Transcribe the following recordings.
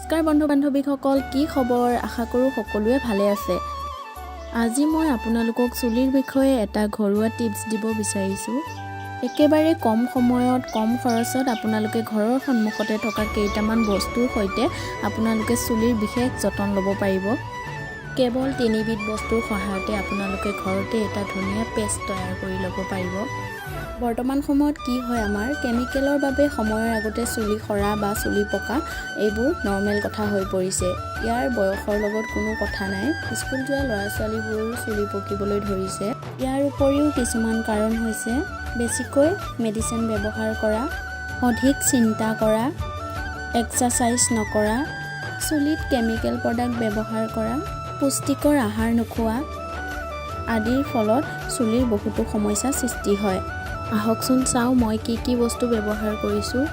নমস্কাৰ বন্ধু বান্ধৱীসকল, কি খবৰ? আশা কৰোঁ সকলোৱে ভালে আছে। আজি মই আপোনালোকক চুলিৰ বিষয়ে এটা ঘৰুৱা টিপছ দিব বিচাৰিছোঁ। একেবাৰে কম সময়ত, কম খৰচত আপোনালোকে ঘৰৰ সন্মুখতে থকা কেইটামান বস্তুৰ সৈতে আপোনালোকে চুলিৰ বিশেষ যতন ল'ব পাৰিব। কেৱল তিনিবিধ বস্তুৰ সহায়তে আপোনালোকে ঘৰতে এটা ধুনীয়া পেষ্ট তৈয়াৰ কৰি ল'ব পাৰিব। বৰ্তমান সময়ত কি হয়, আমাৰ কেমিকেলৰ বাবে সময়ৰ আগতে চুলি সৰা বা চুলি পকা এইবোৰ নৰ্মেল কথা হৈ পৰিছে। ইয়াৰ বয়সৰ লগত কোনো কথা নাই। স্কুল যোৱা ল'ৰা ছোৱালীবোৰৰো চুলি পকিবলৈ ধৰিছে। ইয়াৰ উপৰিও কিছুমান কাৰণ হৈছে বেছিকৈ মেডিচিন ব্যৱহাৰ কৰা, অধিক চিন্তা কৰা, এক্সাৰচাইজ নকৰা, চুলিত কেমিকেল প্ৰডাক্ট ব্যৱহাৰ কৰা, পুষ্টিকৰ আহাৰ নোখোৱা আদিৰ ফলত চুলিৰ বহুতো সমস্যাৰ সৃষ্টি হয়। আহকচোন চাওঁ মই কি কি বস্তু ব্যৱহাৰ কৰিছোঁ।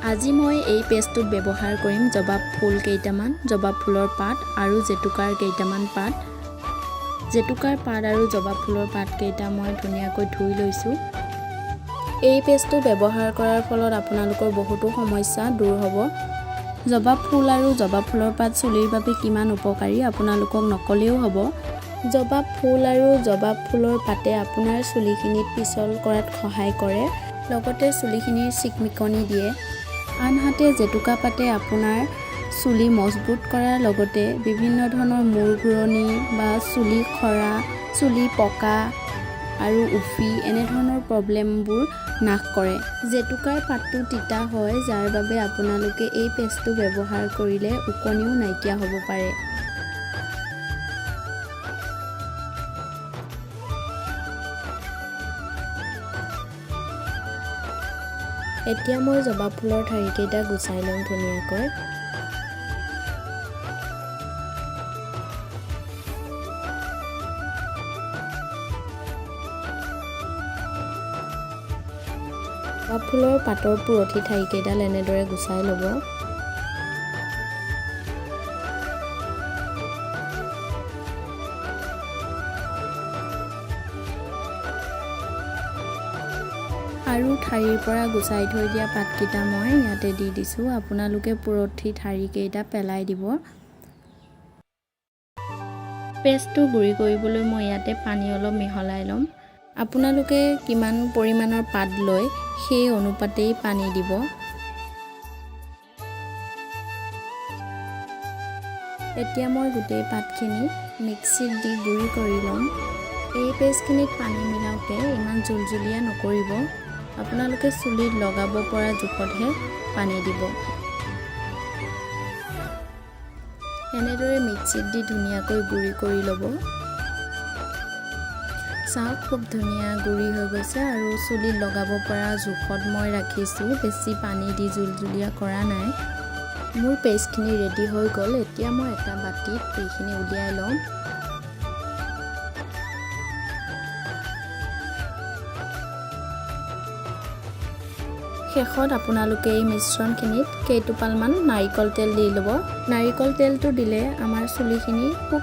আজি মই এই পেষ্টটোত ব্যৱহাৰ কৰিম জবা ফুল কেইটামান, জবা ফুলৰ পাত আৰু জেতুকাৰ কেইটামান পাত। জেতুকাৰ পাত আৰু জবা ফুলৰ পাতকেইটা মই ধুনীয়াকৈ ধুই লৈছোঁ। এই পেষ্টটো ব্যৱহাৰ কৰাৰ ফলত আপোনালোকৰ বহুতো সমস্যা দূৰ হ'ব। জবা ফুল আৰু জবা ফুলৰ পাত চুলিৰ বাবে কিমান উপকাৰী আপোনালোকক নক'লেও হ'ব। জবা ফুল আৰু জবা ফুলৰ পাতে আপোনাৰ চুলিখিনিত পিছল কৰাত সহায় কৰে, লগতে চুলিখিনিৰ চিকমিকনি দিয়ে। আনহাতে জেতুকা পাতে আপোনাৰ চুলি মজবুত কৰাৰ লগতে বিভিন্ন ধৰণৰ মূৰ ঘূৰণি বা চুলি সৰা, চুলি পকা আৰু উফি এনেধৰণৰ প্ৰব্লেমবোৰ নাশ কৰে। জেতুকাৰ পাতটো তিতা হয়, যাৰ বাবে আপোনালোকে এই পেষ্টটো ব্যৱহাৰ কৰিলে ওকণিও নাইকিয়া হ'ব পাৰে। এতিয়া মই জবা ফুলৰ ঠাৰিকেইটা গুচাই ল'ম ধুনীয়াকৈ। জবা ফুলৰ পাতৰ পুৰঠি ঠাৰিকেইডাল এনেদৰে গুচাই ল'ব। আৰু ঠাৰিৰ পৰা গুচাই থৈ দিয়া পাতকেইটা মই ইয়াতে দি দিছোঁ। আপোনালোকে পুৰঠি ঠাৰিকেইটা পেলাই দিব। পেষ্টটো গুড়ি কৰিবলৈ মই ইয়াতে পানী অলপ মিহলাই ল'ম। আপোনালোকে কিমান পৰিমাণৰ পাত লয়, সেই অনুপাতেই পানী দিব। এতিয়া মই গোটেই পাতখিনি মিক্সিত দি গুড়ি কৰি ল'ম। এই পেষ্টখিনিত পানী মিলাওঁতে ইমান জুলজুলীয়া নকৰিব। আপোনালোকে চুলিত লগাব পৰা জোখতহে পানী দিব। এনেদৰে মিক্সিত দি ধুনীয়াকৈ গুড়ি কৰি ল'ব। চাওক, খুব ধুনীয়া গুড়ি হৈ গৈছে আৰু চুলিত লগাব পৰা জোখত মই ৰাখিছোঁ। বেছি পানী দি জুলজুলীয়া কৰা নাই। মোৰ পেষ্টখিনি ৰেডি হৈ গ'ল। এতিয়া মই এটা বাতিত এইখিনি উলিয়াই ল'ম। শেষত আপোনালোকে এই মিশ্ৰণখিনিত কেইটোপালমান নাৰিকল তেল দি ল'ব। নাৰিকল তেলটো দিলে আমাৰ চুলিখিনি খুব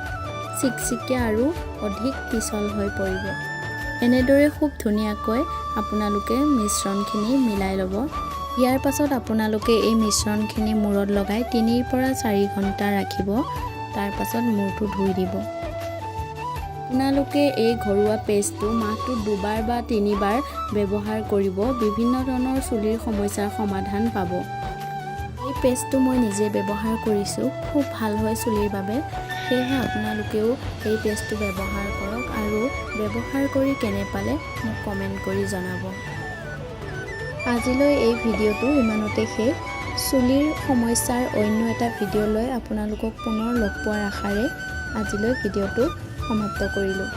চিকচিকীয়া আৰু অধিক পিছল হৈ পৰিব। এনেদৰে খুব ধুনীয়াকৈ আপোনালোকে মিশ্ৰণখিনি মিলাই ল'ব। ইয়াৰ পাছত আপোনালোকে এই মিশ্ৰণখিনি মূৰত লগাই 3ৰ পৰা 4 ঘণ্টা ৰাখিব। তাৰ পাছত মূৰটো ধুই দিব। আপোনালোকে এই ঘৰুৱা পেষ্টটো মাহটোত দুবাৰ বা তিনিবাৰ ব্যৱহাৰ কৰিব। বিভিন্ন ধৰণৰ চুলিৰ সমস্যাৰ সমাধান পাব। এই পেষ্টটো মই নিজে ব্যৱহাৰ কৰিছোঁ, খুব ভাল হয় চুলিৰ বাবে। সেয়েহে আপোনালোকেও এই পেষ্টটো ব্যৱহাৰ কৰক আৰু ব্যৱহাৰ কৰি কেনে পালে মোক কমেণ্ট কৰি জনাব। আজিলৈ এই ভিডিঅ'টো ইমানতে শেষ। চুলিৰ সমস্যাৰ অন্য এটা ভিডিঅ' লৈ আপোনালোকক পুনৰ লগ পোৱাৰ আশাৰে আজিলৈ ভিডিঅ'টো সমাপ্ত কৰিলোঁ।